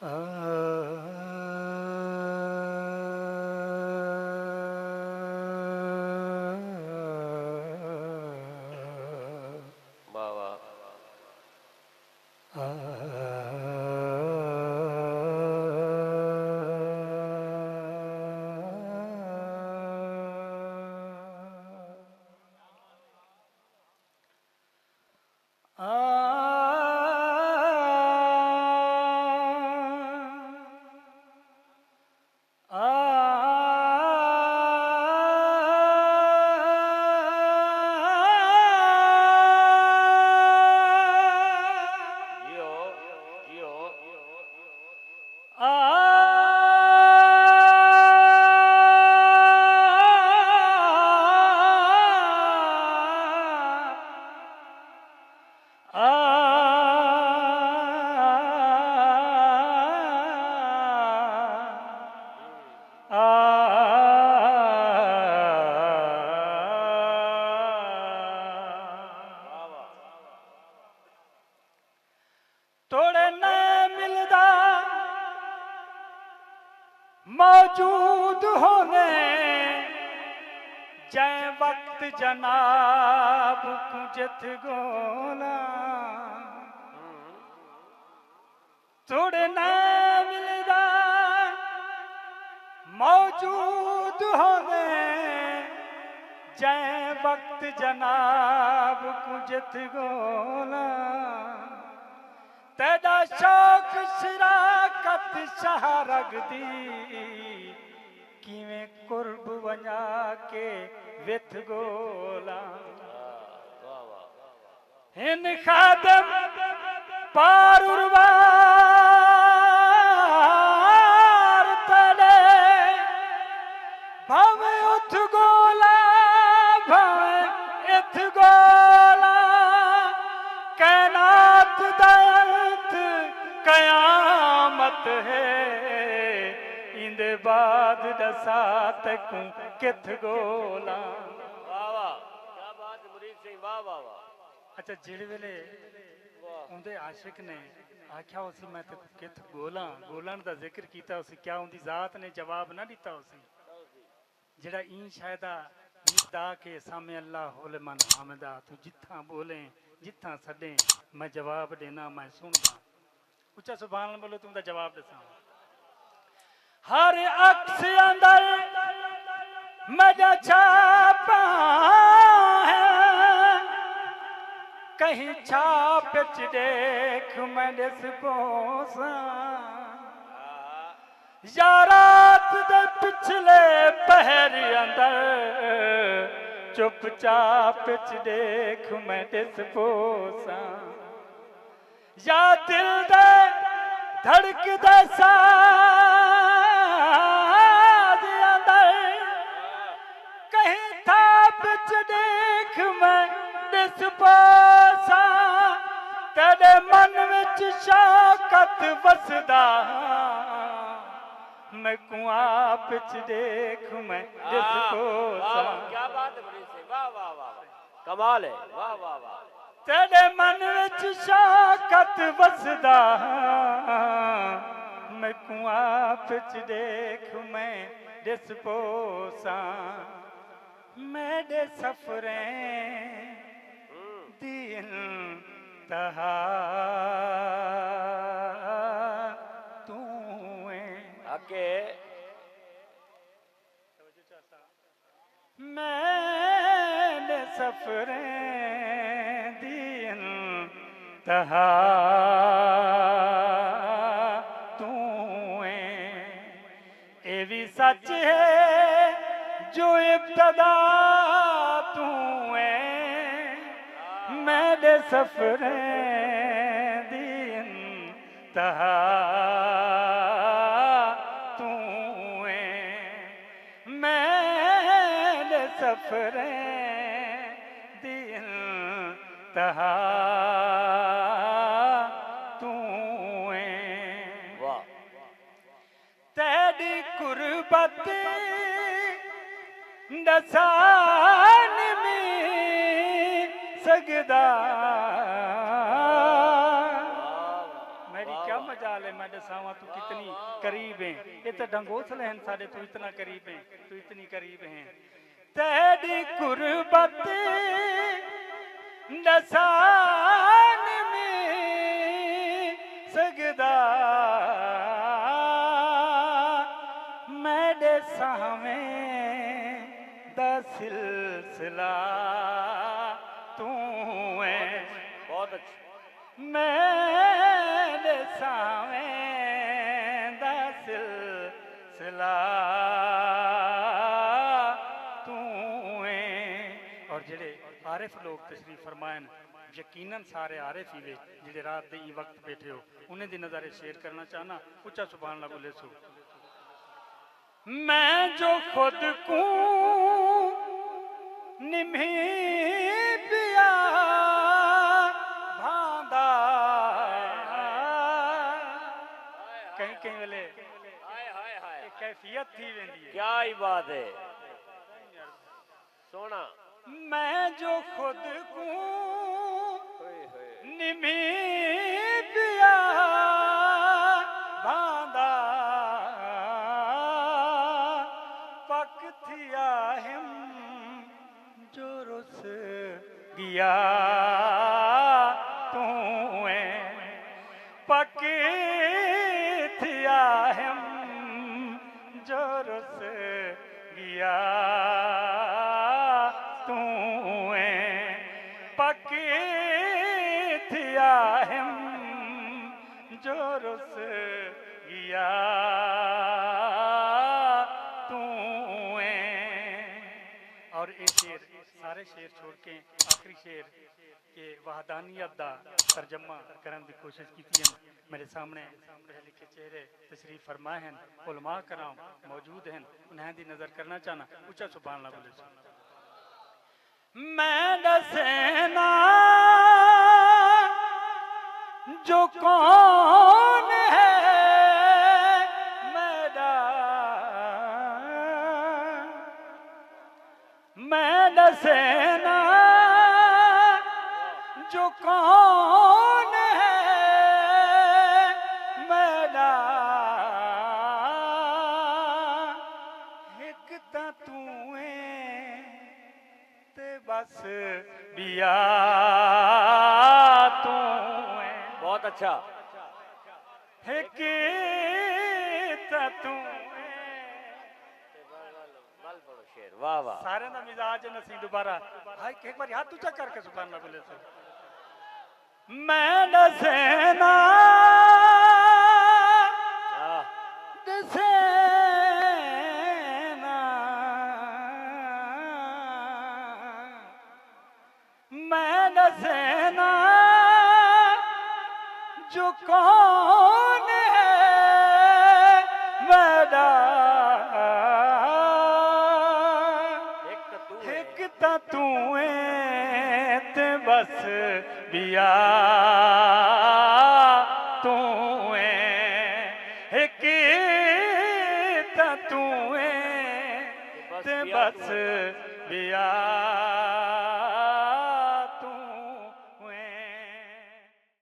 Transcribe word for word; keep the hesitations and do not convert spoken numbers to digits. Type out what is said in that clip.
واہ واہ۔ توڑے نہ ملدا موجود ہووے، جئیں وقت جناب کوں جتھ ڳولاں۔ توڑے نہ ملدا موجود ہووے، جئیں وقت جناب کوں جتھ ڳولاں۔ تیݙا شوق شراکت شاہ رڳ دی، کیویں قرب ونڄا کے وتھ ڳولاں۔ ہن خادم پار اروار تیݙے، بھاویں اتھ ڳولاں، بھاویں اتھ ڳولاں، کائنات دا انت قیامت ہے، ایندے بعد ݙسا تیکوں کتھ ڳولاں۔ واہ واہ، کیا بات ہے مرید سئیں، واہ واہ واہ۔ اچھا، جیڑھے ویلے واہ۔ اوندے عاشق نے آکھیا ہوسی میں تیکوں کتھ ڳولاں، ڳولݨ دا ذکر کیتا ہوسی، کیا اوندی ذات نے جواب نہ ݙتا ہوسی؟ جیڑھا ایں شے دا مصداق ہے، سمع اللہ لمن حمدہ، توں جتھاں ٻولیں، جتھاں سݙیں، میں جواب ݙینداں، میں سݨداں۔ اچا سبحان اللہ بولو، توں دا جواب ݙساں۔ ہر عکس اندر میݙا چھاپا ہے، کہیں چھاپ اچ ݙیکھ میں ݙس پوساں۔ یا رات دے پچھلے پہر اندر چپ چاپ اچ ݙیکھ میں ݙس پوساں۔ یا دل دے دھڑکدے ساز اندر کہیں تھاپ اچ ݙیکھ میں ݙس پوساں۔ تیݙے من وچ شوکت وسدا، میکوں آپ اچ ݙیکھ میں ݙس پوساں۔ واہ واہ، کیا بات ہے مرید سئیں، واہ واہ واہ واہ۔ کمال ہے، واہ واہ واہ۔ تیݙے من وچ شوکت وسدا، میکوں آپ اچ ݙیکھ میں ݙس پوساں۔ میݙے سفریں دی انتہا توں ایں۔ حق ہے۔ میݙے سفریں دی انتہا توں ایں۔ اے وی سچ ہے جو ابتدا توں ایں۔ میݙے سفریں دی انتہا توں ایں۔ میݙے سفریں دی انتہا توں ایں۔ واہ۔ تیݙی قربت ݙسا نمی سڳدا۔ میݙی کیا مجال ہے، میں ساواں توں کتنی قریب ہیں۔ اے تاں ڈھنگوسلے ہن ساݙے توں اتنا قریب ہیں، توں اتنی قریب ہیں۔ تیݙی قربت ݙسا نمی سڳدا، میݙے ساویں دا سلسلہ توں ایں۔ بہت اچھا۔ میݙے ساویں دا سلسلہ توں ایں۔ اور جڑے عارف لوگ تشریف فرمائن، یقیناً سارے عارف ہی وے، جڑے رات دے ایں وقت بیٹھے ہو، انہیں دی نظر شیئر کرنا چاہنا، اچا سبحان اللہ بولے سو۔ میں جو خود کوں نمھی پیا بھاندا، کہیں کہیں ویلے ہائے، ہائے، ہائے۔ ایک کیفیت تھی ویندی ہے۔ کیا ہی بات ہے۔ سونا۔ میں جو خود کوں ہائے، ہائے۔ نمی پیا بھاندا، پک تھیا ہم جو رس گیا توں ایں۔ پک تھیا ہم جو رس گیا توں ایں۔ پک تھیا ہم جو رس گیا توں ایں۔ اور اے شعر، سارے شعر چھوڑ کے آخری شعر کہ وحدانیت دا ترجمہ کرݨ دی کوشش کیتی ہے۔ میݙے سامݨے پڑھے لکھے چہرے تشریف فرما ہن، علماء کرام موجود ہن، انہاں دی نظر کرݨا چاہنا، اچا سبحان اللہ بولے سو۔ میں ݙسینا جو کون ہے میݙا، میں ݙسینا جو کون ہے میݙا، ہک تاں توں ایں تے بس ٻیا توں ایں۔ بہت اچھا۔ ہک تاں توں ایں۔ ول پڑھو شعر، واہ واہ۔ سارے دا مزاج نسیں دوبارہ۔ ہاں، ہک واری ہتھ اچا کر کے سبحان اللہ بولے سو۔ میں ݙسینا، واہ۔ ݙسینا۔ میں ݙسینا جو کون ہے میݙا، ہک تاں توں ایں تے بس ٻیا توں ایں، ہک تاں توں ایں تے بس ٻیا۔